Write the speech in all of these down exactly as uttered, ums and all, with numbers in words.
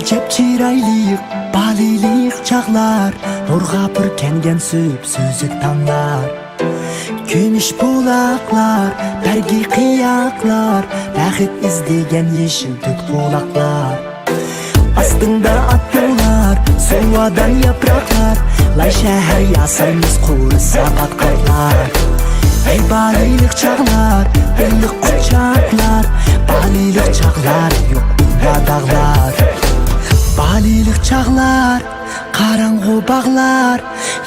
چەپ چىرايلىق بالىلىق چاغلار، نۇرغا پۈركەنگەن سۈپسۈزۈك تاڭلار. كۈمۈش بۇلاقلار، بەرگى قىياقلار، بەخت ئىزدىگەن يېشىل تۆت قۇلاقلار. ئاستىڭدا ئاتلار، سۇۋادان ياپراقلار، لاي شەھەر ياسايمىز قۇرۇسا پات-قاتلار. ھەي بالىلىق چاغلار، ئىللىق قۇچاقلار، بالىلىق چاغلار، يوق ئۇندا داغلار. بالىلىق چاغلار، قاراڭغۇ باغلار،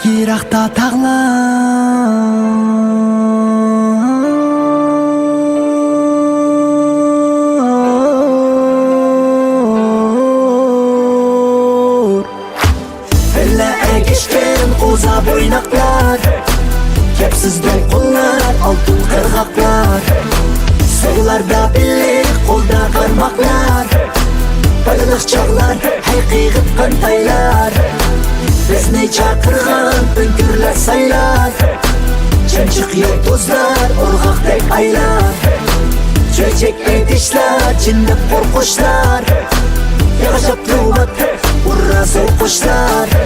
يىراقتا تاغلار. بىللە ئەگىشكەن قوزا بويناقلار، كەپسىز دولقۇنلار، ئالتۇن قىرغاقلار، سۇلاردا بىللە قولدا قارماقلار. بالىلىق چاغلار، ھەي قىيغىتقان تايلار، بىزنى چاقىرغان ئۆڭكۈرلەر سايلار. چىمچىق يۇلتۇزلار ئورغاقتەك ئايلار، چۆچەك ئېيتىشلار، چىللىق قورقۇشلار، ياغاچ ئاپتومات ئۇررا سوقۇشلار.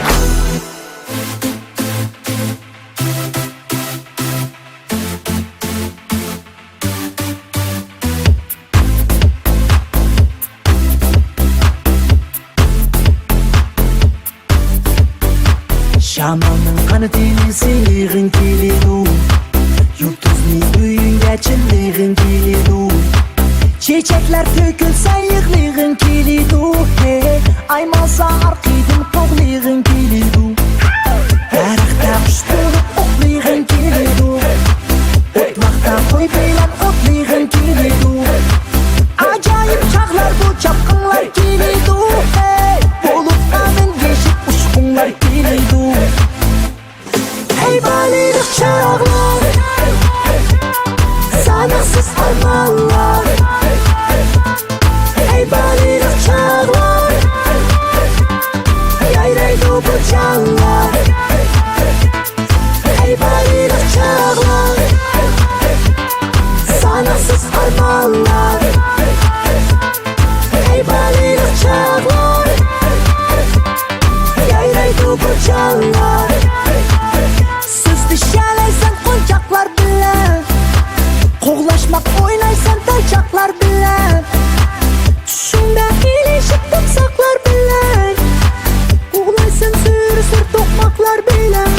شامالنىڭ قانىتىنى سىلىغىڭ كېلىدۇ، يۇلتۇزنى ئۆيۈڭگە چىللىغىڭ كېلىدۇ. چېچەكلەر تۆكۈلسە يىغلىغىڭ كېلىدۇ، ھەي، ئاي ماڭسا ئارقىدىن قوغلىغىڭ كېلىدۇ. دەرەختە قۇش بولۇپ ئوقلىغىڭ كېلىدۇ، ئوتلاقتا قوي بىلەن ئوتلىغىڭ كېلىدۇ. ئاجايىپ چاغلار بۇ، چاپقىنلار كېلىدۇ، ھەي، بۇلۇتقا مىنگىشىپ ئۇچقۇڭلار كېلىدۇ. ھەي بالىلىق چاغلار، ساناقسىز ئارمانلار. ھەي بالىلىق چاغلار، يايرايدۇ بۇ جانلار. ھەي بالىلىق چاغلار، ساناقسىز ئارمانلار. ھەي بالىلىق چاغلار، يايرايدۇ بۇ جانلار. سۆزلىشەلەيسەن قونچاقلار بىلەن، قوغلاشماق ئوينايسەن تايچاقلار بىلەن. چۈشۈڭدە ئېلىشىپ تۇمساقلار بىلەن، ئۇخلايسەن سۈر-سۈر توقماقلار بىلەن.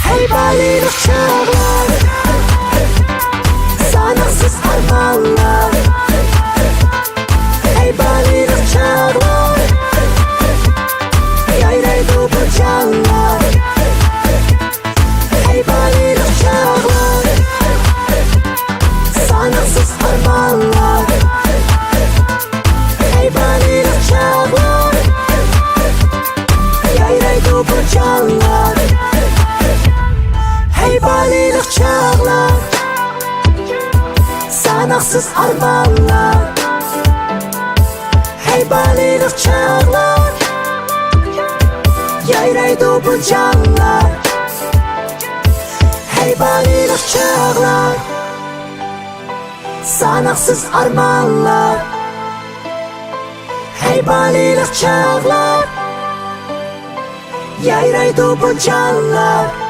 ھەي بالىلىق چاغلار، ساناقسىز ئارمانلار. ھەي بالىلىق چاغلار، يايرايدۇ بۇ جانلار. ھەي بالىلىق چاغلار، ساناقسىز ئارمانلار. ھەي بالىلىق چاغلار، يايرايدۇ بۇ جانلار. ھەي بالىلىق چاغلار، ساناقسىز ئارمانلار. ھەي بالىلىق چاغلار، يايرايدۇ بۇ جانلار. ھەي بالىلىق چاغلار، ساناقسىز ئارمانلار. ھەي بالىلىق چاغلار، يايرايدۇ بۇ جانلار.